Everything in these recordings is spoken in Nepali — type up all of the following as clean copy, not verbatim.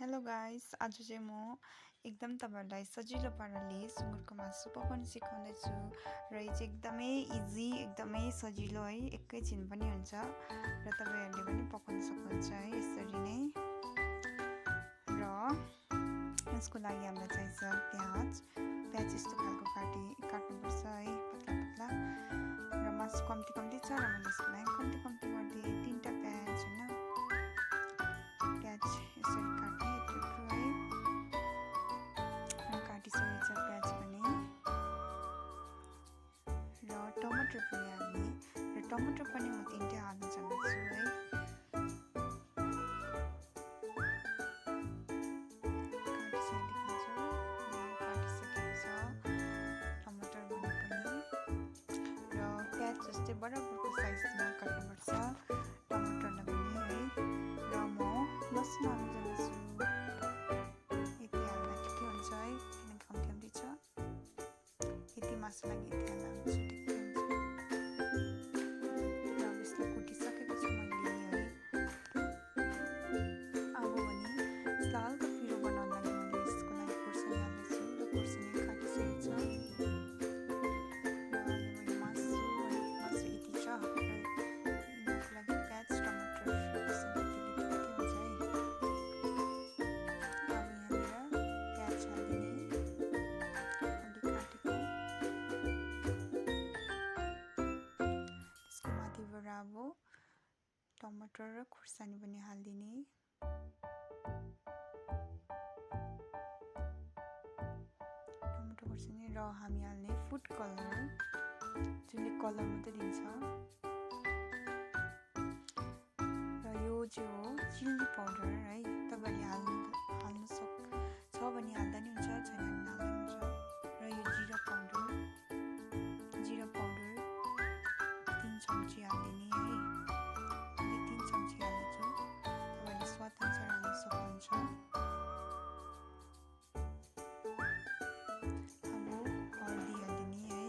हेलो गाइस, आज चाहिँ म एकदम तपाईँहरूलाई सजिलो पाराले सुँगुरको मासु पकाउन सिकाउँदैछु र यो चाहिँ एकदमै इजी, एकदमै सजिलो है, एकैछिन पनि हुन्छ र तपाईँहरूले पनि पकाउन सक्नुहुन्छ है यसरी नै। र यसको लागि हामीलाई चाहिन्छ प्याज यस्तो खालको काट्नुपर्छ है, पतला पतला। र मासु कम्ती कम्ती छ र मैले यसको लागि कम्ती कम्ती गरिदिएँ, 3टा प्याज होइन, प्याज यसरी काट्ने यत्रो है। काटिसकेको छ प्याज पनि, र टमाटर पनि हाल्ने, र टमाटर पनि म 3टा हाल्न चाहन्छु है। काटिसकेको छ टमाटर पनि, र प्याज जस्तै बराबरको साइजमा काट्नुपर्छ टमाटरलाई पनि है। र म लसुन हाल्न चाहन्छु, यति हाल्दा ठिकै हुन्छ है, किनकि कम्ती कम्ती छ, यति मासु लागि यति हाल्दा हुन्छ, ठिकै हुन्छ। र अब यसलाई कुटिसकेको छु मैले है। अब भने यसलाई हल्का पिरो बनाउन लागि मैले यसको लागि खुर्सानी हाल्दैछु, र खुर्सानी काटिसकेको छ। र यो मैले मासु यति छ, र यिनीहरूको लागि प्याज टमाटर खुर्सानी यतिले ठिकै हुन्छ है। अब यहाँनिर प्याज हालिदिने, अलि काटेको, त्यसको माथिबाट अब टमाटर र खुर्सानी पनि हालिदिने। टमाटर खुर्सानी र हामी हाल्ने फुड कलर, जुनले कलर मात्रै दिन्छ। र यो चाहिँ हो चिल्ली पाउडर है, तपाईँले हाल्नु छ भने हाल्दा नि हुन्छ, छैन भने हाल्दा नि हुन्छ। र यो जिरा पाउडर 3 चम्ची हालिदिने है, मैले 3 चम्ची हाल्दैछु, तपाईँले स्वाद अनुसार हाल्न सक्नुहुन्छ। अब हर्दी हालिदिने है,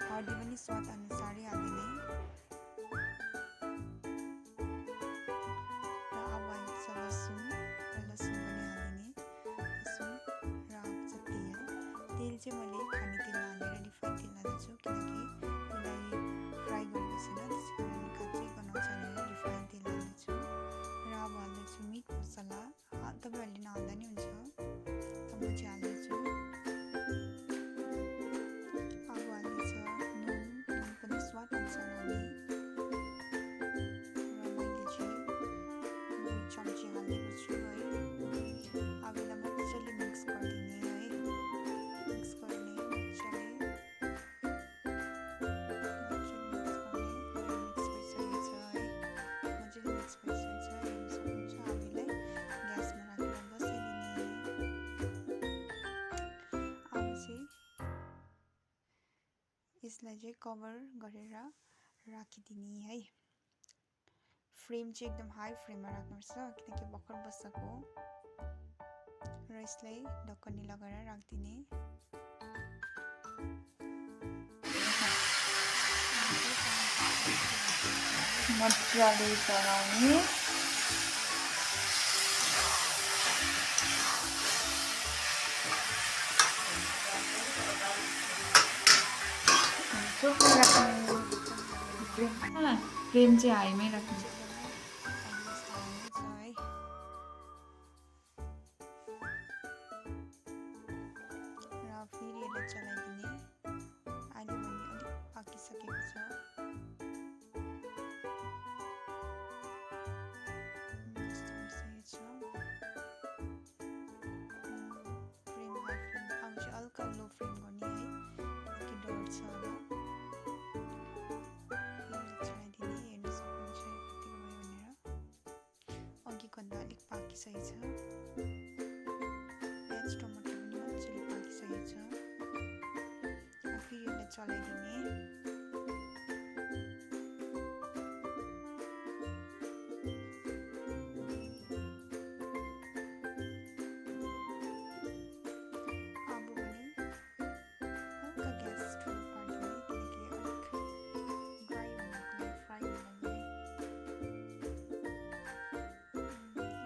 हर्दी पनि स्वाद अनुसारै हालिदिने। र अब आइन्छ लसुन, र लसुन पनि हालिदिने, लसुन। र अब छ तेल चाहिँ मैले खाने तेल हालेर रिफाइन तेल हाल्दैछु, किनकि यसलाई फ्राई गरेको छैन, त्यसै कारण काँचै बनाउँछ भनेर रिफाइन तेल हाल्दैछु। र अब हाल्दैछु मिट मसला, तपाईँहरूले नहाल्दा नि हुन्छ, म चाहिँ हाल्दैछु। अब हाल्दैछ नुन पनि स्वाद अनुसार हाल्ने, र मैले चाहिँ 2 चम्ची हालेको छु है। अब यसलाई मजाले मिक्स गरिदिने है, मिक्स गर्ने मजाले, मिक्स भइसकेको छ है, मजाले मिक्स भइसकेको छ, हेर्न सक्नुहुन्छ। अब यसलाई ग्यासमा राखेर बसाइदिने। अब चाहिँ यसलाई चाहिँ कभर गरेर राखिदिने है। फ्लेम चाहिँ एकदम हाई फ्लेममा राख्नुपर्छ, किनकि भर्खर बसेको हो। र यसलाई ढक्कनी लगाएर राखिदिने। मजाले चलाउने, फ्लेम चाहिँ हाईमै राख्नु। अब यस्तो हाल्नु छ है, र फेरि यसलाई चलाइदिने। अहिले भने अलिक पाकिसकेको छ, यस्तो भइसकेको छ। फ्लेम हाई फ्लेम, अब चाहिँ हल्का लो फ्लेम गर्ने है, किनकि डर छ होला। चलाइदिने, हेर्न सक्नुहुन्छ कतिको भयो भनेर, अघिभन्दा अलिक पाकिसकेको छ। प्याज टमाटर पनि मजाले पाकिसकेको छ। फेरि यसलाई चलाइदिने। अब भने हल्का ग्यास ठुलो पारिदिने, किनकि अलिक ड्राई हुनको लागि, फ्राई हुनको लागि।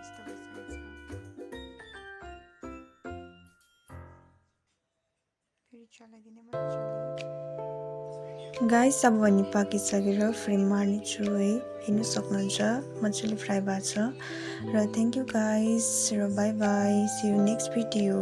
यस्तो भइसकेको छ। यसरी चलाइदिने मजाले। गाइस अब भने पाकिसकेर फ्रेम मार्नेछु है, हेर्नु सक्नुहुन्छ मजाले फ्राई भएको छ। र थ्याङ्क यू गाइस, र bye bye, see you next video.